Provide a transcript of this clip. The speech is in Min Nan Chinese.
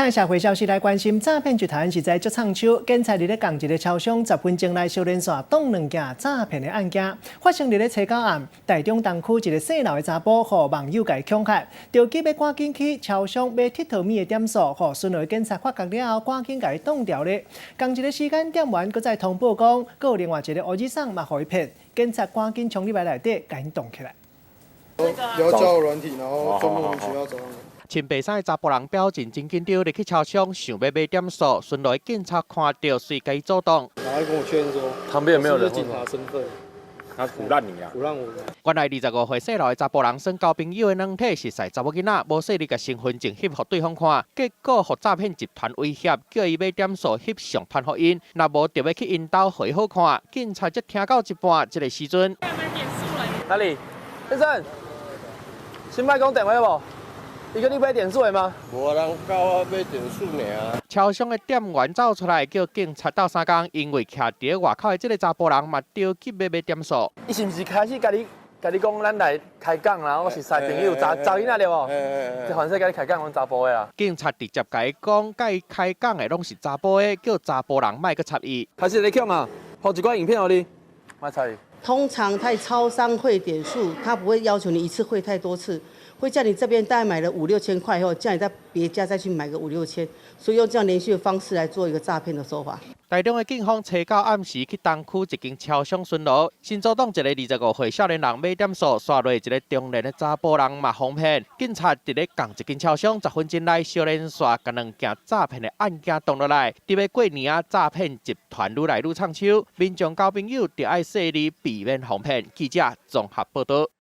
他社會消息來關心，詐騙集團實在足藏手，警察佇咧仝一个超商10分鐘內相連續擋兩件詐騙的案件，發生佇咧初九暗，台中東區一个細路的查埔，予網友共恐嚇，著急欲趕緊去超商買鐵頭米的點數，予巡邏警察發覺了後，趕緊共伊擋牢咧。仝一个時間，店員閣再通報講，閣有另外一个烏子送嘛予伊騙，警察趕緊衝入來內底，共𪜶擋起來。聊交友軟體，然後就莫名其妙找上。穿白衫的查埔人表情真緊張，入去超商想欲買點數，巡邏警察看著，隨共伊阻擋。然後跟我確認說，旁邊有沒有人？警察身份？他唬爛你啊！唬爛我。原來25歲細路的查埔人耍交朋友的軟體熟似查某囡仔，無細膩共身份證翕予對方看，結果予詐騙集團威脅，叫伊買點數翕相傳予𪜶，若無就欲去𪜶兜予伊好看。警察才聽到一半，這个時陣。哪裡？先生，先莫講電話無？伊叫你買點數的嗎？無人教我買點數爾。超商的店員走出來叫警察鬥相共，因為徛佇外口的這个查埔人嘛著急欲買點數。伊是毋是開始共你共你講咱來開講啦？我熟似朋友查查囡仔對無？這凡勢共你開講，攏查埔的啦。警察直接共伊講，共伊開講的攏是查埔的，叫查埔人莫閣插伊。開始咧強啊，予一寡影片予你，莫插伊。通常在超商匯點數，他不會要求你一次匯太多次，會叫你這邊大概買了五六千塊後，叫你在別家再去買個五六千，所以用這樣連續的方式來做一個詐騙的手法。台中的警方初九暗時去東區一間超商巡邏，先阻擋一个25歲少年人買點數，煞落一个中年的查埔人嘛予騙。警察佇咧仝一間超商10分鐘內相連續共兩件詐騙的案件擋落來。佇欲過年啊，詐騙集團愈來愈藏手，民眾交朋友著愛細膩，避免予騙。記者綜合報導。